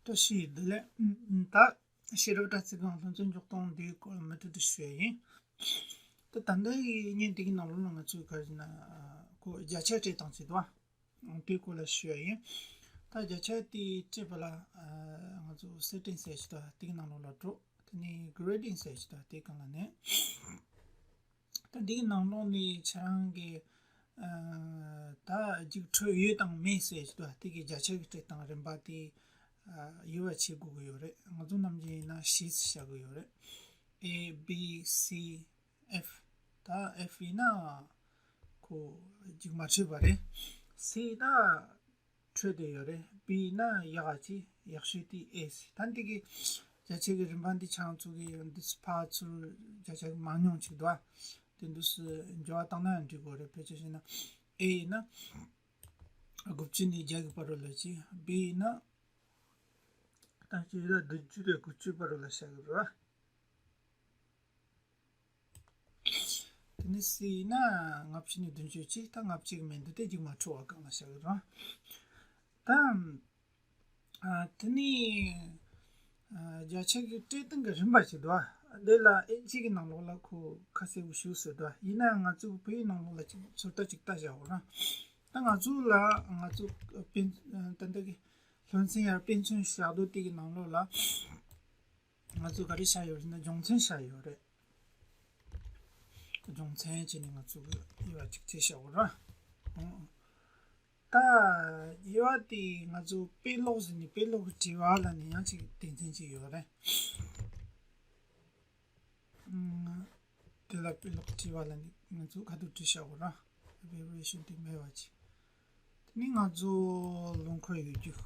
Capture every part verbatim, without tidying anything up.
བཀྲ་ཤིས་བདེ་ལེགས། ཨ་ད་ཤེས་རབ་དྲ་ཚིགས་སྒང་སློབ་ཚན་རྙོག་གཏོང་འདིའི་སྐོར་མུ་མཐུད་དུ་ཞུ་ཡ་ཡིན། ད་ད་ལྟ་གི་བརྙན་འདི་གི་ནང་ལོགས་ལ་ང་ཚོས་ག་རེ་ན་ཁོ་བརྒྱ་ཆ་སྤྲད་སྟངས་ཅིག་འདུག་ཨ། དེའི་སྐོར་ལ་ཞུ་ཡ་ཡིན། ད་བརྒྱ་ཆ་དེ་སྤྲད་པ་ལ་ང་ཚོ་སེ་ཊིང་ཟེར་ཞིག་འདུག་ཨ། དེ་གི་ནང་ལོགས་ལ་འགྲོ། དེ་ནས་གྷེ་རེ་ཌིང་ཟེར་ཞིག་འདུག་ཨ། དེ་སྒང་ལ་ནས། ད་འདིའི་ནང་ལོགས་ནས་ཁྱེད་རང་གི་ཨ་ད་རྒྱུགས་འཕྲོད་ཡོད་དང་མེད་ཟེར་ཞིག་འདུག་ཨ། དེ་གི་བརྒྱ་ཆ་གི་སྤྲད་སྟངས་རིམ་པ་དེ་ཨ་དབྱེ་བ་ཕྱེ་དགོས་ཀྱི་ཡོད་རེད། ང་ཚོ་ནམ་རྒྱུན་ཡིན་ན་བཞི་ཟེར་བྱ་གི་ཡོད་རེད། A B C F། ད་F་ཡིན་ན་ཁོ་རྒྱུགས་མ་འཕྲོད་པ་རེད། C་ད་འཕྲོད་བསྡད་ཡོད་རེད། B་ན་ཡག་ག་ཅིག་ཡག་ཤོས་དེ་A་ཟེར། ད་འདི་གི་བརྒྱ་ཆ་གི་རིམ་པ་འདི་ཆང་ཚུགས་གི་འདི་ཕར་ཚུར་བརྒྱ་ཆ་གི་མང་ཉུང་ཅིག་འདུག་ཨ། དེ་འདུག་སེ་འགྱུར་བ་བཏང་ན་འགྲིག་གི་རེད། ཕལ་ཆེར་བྱས་ན་A་ཡིན་ན་དགུ་བཅུ་ནས་བརྒྱ་གི་བར་རུ་ལ་ཅིག B་ཡིན་ན་ད་ཅིག་ཡོད་ན་བདུན་ཅུ་ནས་དགུ་བཅུ་བར་རུ་ལ་བཞག་གི་རེད་བ། དེ་ནས་C་ཡིན་ན་ལྔ་བཅུ་ནས་བདུན་ཅུ་ཅིག་ད་ལྔ་བཅུ་གི་མེད་འདུག་དེ་རྒྱུགས་མ་འཕྲོད་པ་སྒང་ལ་བཞག་གི་རེད། ད་ཨ་དེ་ནས་ཨ་བརྒྱ་ཆ་གི་སྤྲད་སྟངས་ཀྱི་རིམ་པ་ཞིག་འདུག་ཨ། འདི་ལ་ཨིན་ཇི་གི་ནང་ལོགས་ལ་ཁོ་ཁ་གསལ་པོ་ཞིག་ཟེར་འདུག་ཨ། ཡིན་ན་ང་ཚོ་བོད་ཡིག་ནང་ལོགས་ལ་ཅིག་ཚོད་ལྟ་ཅིག་ལྟ་བཞག་འོ་ར། ད་ང་ཚོ་ལ་ང་ཚོ་དཔེ་ད་ལྟ་གི་སློབ་ཚན་ཡར་དཔེ་མཚོན་བཞག་འདུག་དེ་གི་ནང་ལོགས་ལ། ང་ཚོ་ག་རེ་བཞག་ཡོད་རེད་ན་སྦྱོང་ཚན་བཞག་ཡོད་རེད། སྦྱོང་ཚན་བྱས་ནས་ང་ཚོ་གི་དབྱེ་བ་གཅིག་བྱས་བཞག་འོ་ར། ཨང་། ད་དབྱེ་བ་དེ་ང་ཚོ་དཔེ་ཀློག་ཟེར་ནས་དཔེ་ཀློག་གི་དྲི་བ་ལ་ནི་ཡང་ཅིག་དེ་མཚན་ཅིག་ཡོད་རེད། ཨང་། དེ་ལ་དཔེ་ཀློག་དྲི་བ་ལ་ནི་ང་ཚོ་ཁ་ཐུག་བྲིས་བཞག་འོ་ར། ཨེ་བེ་རི་ཨེ་ཤན་དེ་མེད་པ་ཅིག་དེ་ནི་ང་ཚོ་ལུང་འཁོར་ཡོད་རྒྱུ།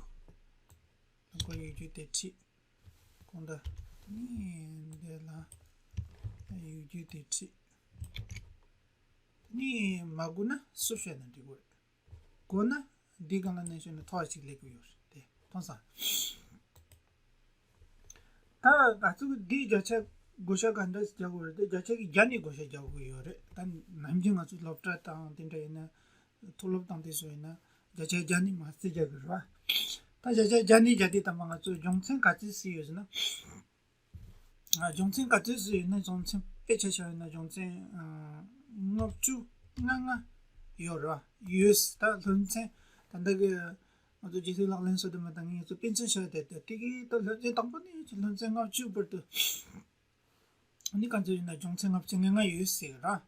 ལུང་འཁོར་ཡོད་རྒྱུ་དེ་བྲིས། གང་ལྟར་དེ་ནི་འདི་ལ་ཡོད་རྒྱུ་དེ་བྲིས། དེ་ནི་མ་དགོས་ན་སུབ་བཤད་ན་འགྲིག་གི་རེད། དགོས་ན་འདི་སྒང་ལ་མནན་བྱས་ན་ཐོ་བ་གཅིག་སླེབས་ཀྱི་ཡོད་རེད་དེ་མཐོང་སོང་། ད་ང་ཚོ་གི་འདི་བརྒྱ་ཆ་བགོ་བཤའ་ག་འདྲ་ཞིག་རྒྱག་དགོས་རེད་དེ་བརྒྱ་ཆ་གི་བརྒྱ་ནས་བགོ་བཤའ་རྒྱག་དགོས་ཡོད་རེད། ད་ནམ་རྒྱུན་ང་ཚོ་སློབ་གྲྭ་དང་དེ་འདྲ་ཡིན་ན། མཐོ་སློབ་དང་དེ་ཚོ་ཡིན་ན་བརྒྱ་ཆ་བརྒྱ་ནས་མར་རྩིས་རྒྱག་གི་རེད་བ། ད་བརྒྱ་ཆ་བརྒྱ་ནས་བརྒྱ་དེ་ད་མ་ང་ཚོ་སྦྱོང་ཚན་ག་ཚོད་བཟོས་ཡོད་ཟེར་ན། ཨ་སྦྱོང་ཚན་ག་ཚོད་བཟོས་ཡོད་ན་སྦྱོང་ཚན་དཔེ་ཆ་བཞག་ཡོད་ན་སྦྱོང་ཚན་ཨ་ལྔ་བཅུ་ང་ལྔ་ཡོད་རེད་བ། ཡོད་ད་སློབ་ཚན་ད་ལྟ་གི་ང་ཚོ་རྗེས་ལུས་ལག་ལེན་སོ་བདུན་མ་དང་ངས་ཚོ་དཔེ་མཚོན་བཞག་དེ་དེ་དེ་གི་ད་སློབ་ཚན་དང་པོ་ནས་སློབ་ཚན་ལྔ་བཅུ་བར་དུ། ཨ་ནི་ག་ཚོད་ཡིན་ན་སྦྱོང་ཚན་ལྔ་བཅུ་ང་ལྔ་ཡོད་ཟེར་ར།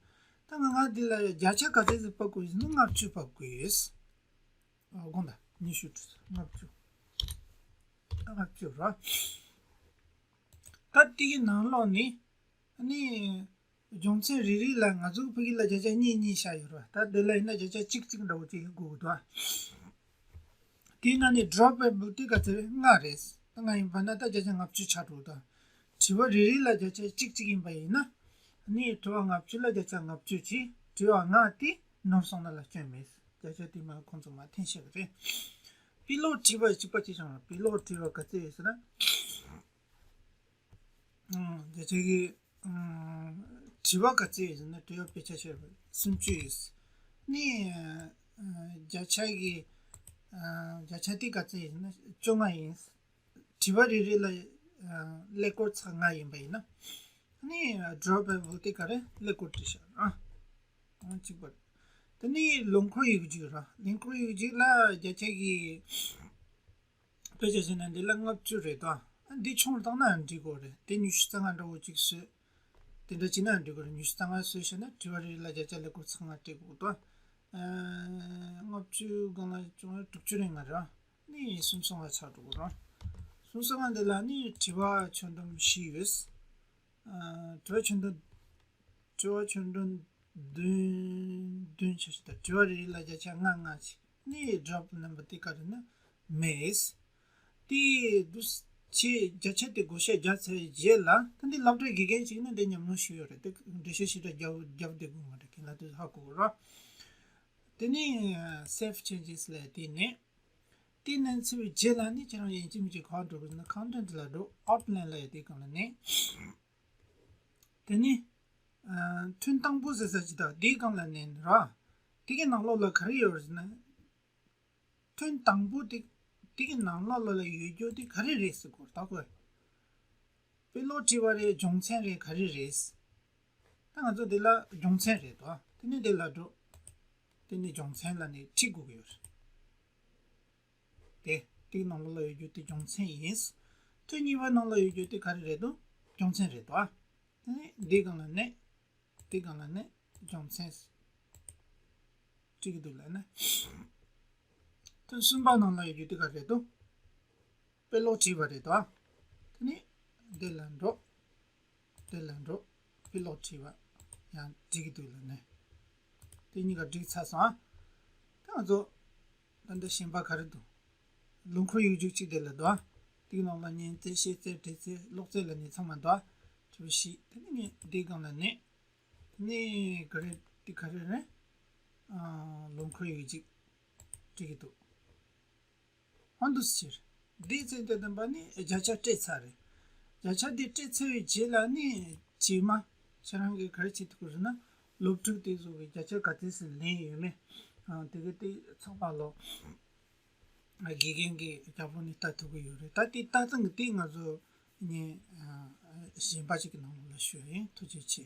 ད་ང་ལྔ་འདི་ལ་བརྒྱ་ཆ་ག་ཚོད་ཟིག་ཕབ་དགོས་ཡོད་ཟེར་ན་ལྔ་བཅུ་ཕབ་དགོས་ཡོད། ཨ་དགོངས་དག་ཉི་ཤུ་དྲུག་ལྔ་བཅུ། ད་ལྔ་བཅུ་ར། ད་དེ་གི་ནང་ལོགས་ནས་ཨ་ནི་སྦྱོང་ཚན་རེ་རེ་ལ་ང་ཚོ་ཕ་གི་ལ་བརྒྱ་ཆ་གཉིས་གཉིས་བཞག་ཡོད་ར། ད་འདི་ལ་ཡིན་ན་བརྒྱ་ཆ་གཅིག་གཅིག་འདྲ་བོ་ཅིག་ཡིན་དགོས་ཀྱི་འདུག་ཨ། དེའི་ནང་ནས་ཌོ་རོབ་ཨེ་བལ་དེ་ག་ཚོད་རེད། ལྔ་རེད། ལྔ་ཡིན་པ་ན་ད་བརྒྱ་ཆ་ལྔ་བཅུ་ཆགས་འགྲོ་ད། དྲི་བ་རེ་རེ་ལ་བརྒྱ་ཆ་གཅིག་གཅིག་ཡིན་པ་ཡིན་ན། ནི་དྲི་བ་ལྔ་བཅུ་ལ་བརྒྱ་ཆ་ལྔ་བཅུ་གྱིས་དྲི་བ་ལྔ་དེ་ནོར་སོང་ན་ལ་སྐྱོན་མེད། བརྒྱ་ཆ་དེ་མ་ཁོང་ཚོ་མ་འཐེན་ཤེས་རེད། དཔེ་ཀློག་དྲི་བ་གཅིག་པ་གཅིག་བྱུང་ར། དཔེ་ཀློག་དྲི་བ་ག་ཚོད་ཡོད་ཟེར་ན། ཨང་། བརྒྱ་ཆ་གི་ཨང་། དྲི་བ་ག་ཚོད་ཡོད་ཟེར་ན་དྲི་བ་དཔེ་ཆ་ཤེས་པ་སུམ་ཅུ་ཡོད། ནི་ཨང་། བརྒྱ་ཆ་གི་ཨང་། བརྒྱ་ཆ་དེ་ག་ཚོད་ཡོད་ཟེར་ན་བཅོ་ལྔ་ཡིན། དྲི་བ་རེ་རེ་ལ་ཨང་། ཀླད་ཀོར་ཚེག་ལྔ་ཡིན་པ་ཡིན་ན། ནི་ཌོ་རོབ་ཨེ་བལ་དེ་ག་རེ་ཀླད་ཀོར་བྲིས་ཤག་ར། ཨང་། གཅིག་པ་རེད། དེ་ནི་ལུང་འཁོར་ཡིག་རྒྱུགས་ར། ལུང་འཁོར་ཡིག་རྒྱུགས་ལ་བརྒྱ་ཆ་གི་དཔེ་ཆ་བྱས་ན་འདི་ལ་ལྔ་བཅུ་རེད་དོ། འདི་ཆུང་རུ་བཏང་ན་འགྲིག་གོ་རེད། དེ་ཉི་ཤུ་རྩ་ལྔ་འདྲ་བོ་ཅིག་བཟོས། དེ་འདྲ་བྱས་ན་འགྲིག་གོ་རེད། ཉི་ཤུ་རྩ་ལྔ་བཟོས་བྱས་ན་དྲི་བ་རེ་རེ་ལ་བརྒྱ་ཆ་ཀླད་ཀོར་ཚེག་ལྔ་སྤྲད་དགོས་དོ། ལྔ་བཅུ་སྒང་ལ་བཅུ་ལྔ་དྲུག་ཅུ་རེ་ལྔ་རེད། ནི་སུམ་སོ་ལྔ་ཆགས་འགྲོ་གོ་རེད། སུམ་སོ་ལྔ་འདི་ལ་ནི་དྲི་བ་ཁྱོན་བསྡོམས་བཞི་ཡོད། དྲི་བ་ཁྱོན་བསྡོམས། དྲི་བ་ཁྱོན་བསྡོམས་བདུན་བདུན་ཆ་ཞིག་དང་དྲི་བ་རེ་རེ་ལ་བརྒྱ་ཆ་ལྔ་ལྔ་ཞིག་ནི་ཌོ་རོབ་ནམ་བར་དེ་ག་རེ་ན་མེད། དེ་འདུག་ཆེ་བརྒྱ་ཆ་དེ་བགོ་བཤའ་རྒྱག་ཚར་རྗེས་ལ་ད་འདི་སློབ་གྲྭའི་དགེ་རྒན་ཞིག་ནི་འདི་ཉམས་མྱོང་ཞིག་ཡོད་རེད། དེ་འགྲེལ་བཤད་ཞིབ་ཕྲ་རྒྱབ་རྒྱབ་བསྡད་དགོས་མ་རེད། ཁྱེད་ལ་དེ་ཧ་གོ་གི་རེད། དེ་ནི་Save Changes་ལ་དེ་ནས་དེ་ནས་ཚུད་པའི་རྗེས་ལ་ནི་ཁྱེད་རང་ཡིན་གཅིག་མིན་གཅིག་ག་འགྲོ་དགོས་ན་Content་ལ་འགྲོ། Outline་ལ་ཡ་དེ་གང་ལ་ནས། དེ་ནི། ཨ། ཐུན་དང་པོ་ཟེར་ས་ཅིག་དང་དེའི་སྒང་ལ་མནན་ར། དེ་གའི་ནང་ལོགས་ལ་ག་རེ་ཡོད་རེད་ཟེར་ན། ཐུན་དང་པོ་དེ་ དེ་གི་ནང་ལོགས་ལ་ཡོད་རྒྱུ་དེ་ག་རེ་རེད་ཟེར་གོ་ད་གོ། དཔེ་ཀློག་བྲིས་པ་རེད། སྦྱོང་ཚན་རེད། ག་རེ་རེད། ད་ང་ཚོ་དེ་ལ་སྦྱོང་ཚན་རེད་དོ། དེ་ནས་དེ་ལ་འགྲོ། དེ་ནས་སྦྱོང་ཚན་ལ་ནས་ཁྲིད་དགོས་ཀྱི་ཡོད་རེད། དེ་དེའི་ནང་ལོགས་ལ་ཡོད་རྒྱུ་དེ་སྦྱོང་ཚན་ཡིན། ཐོན་གཉིས་པ་ནང་ལ་ཡོད་རྒྱུ་དེ་ག་རེ་རེད་དོ། སྦྱོང་ཚན་རེད་དོ། དེ་ནས་འདིའི་སྒང་ལ་ནས། དེའི་སྒང་ལ་ནས་སྦྱོང་ཚན་བྲིས་ཀྱི་འདུག་ལ་ནས། ཐོན་གསུམ་པ་ནང་ལ་ཡོད་རྒྱུ་དེ་ག་རེ་རེད་དོ། དཔེ་ཀློག་བྲིས་པ་རེད་དོ། དེ་ནས་འདི་ལ་འགྲོ། འདི་ལ་འགྲོ། དཔེ་ཀློག་བྲིས་པ་ཡང་བྲིས་ཀྱི་འདུག་ལ་ནས། དེ་གཉིས་ཀ་བསྒྲིགས་ཚར་སོང་ཨ། ད་ང་ཚོ་ད་འདི་གཞན་པ་ག་རེ་འདུག་ལོ་འཁོར་ཡིག་རྒྱུགས་གཅིག་དེ་ལ་འདུག་ཨ། དེའི་ནང་ལ་ཉན་ཚད་ཤེས་ཚད་བྲིས་ཚད་ཀློག་ཚད་ལ་ནི་ཚང་མ་འདུག་ཨ། བྲིས་པ་བཞི་དེ་ནས་ངས་འདིའི་སྒང་ལ་ནས། དེ་ནས་ག་རེ་དེ་ག་རེ་རེད། ཨ། ལོ་འཁོར་ཡིག་རྒྱུགས་བྲིས་ཀྱི་འདུག་ཨ་འདུག་ཟེར། འདིའི་ཚེ་འདི་བདུན་པ་ནི་བརྒྱ་ཆ་སྤྲད་ཚར་རེད། བརྒྱ་ཆ་འདི་སྤྲད་ཚར་བའི་རྗེས་ལ་ནི་རྗེས་མ་ཁྱེད་རང་གིས་ག་རེ་བྱེད་ཐུབ་ཀྱི་རེད་ན། སློབ་ཕྲུག་དེ་ཚོ་གི་བརྒྱ་ཆ་ག་ཚོད་ཟིན་ལེན་ཡོད་མེད། ཨ། དེ་གི་དེ་ཚགས་པར་ལོ། དགེ་རྒན་གྱིས་རྒྱལ་པོ་ནི་ལྟ་ཐུབ་ཀྱི་ཡོད་རེད། ད་དེ་ལྟ་སྟངས་དེ་ང་ཚོ་ནི། ཨ། གཞན་པ་ཅིག་གི་ནང་ལ་ཞུ་ཡིན། ཐུགས་རྗེ་ཆེ།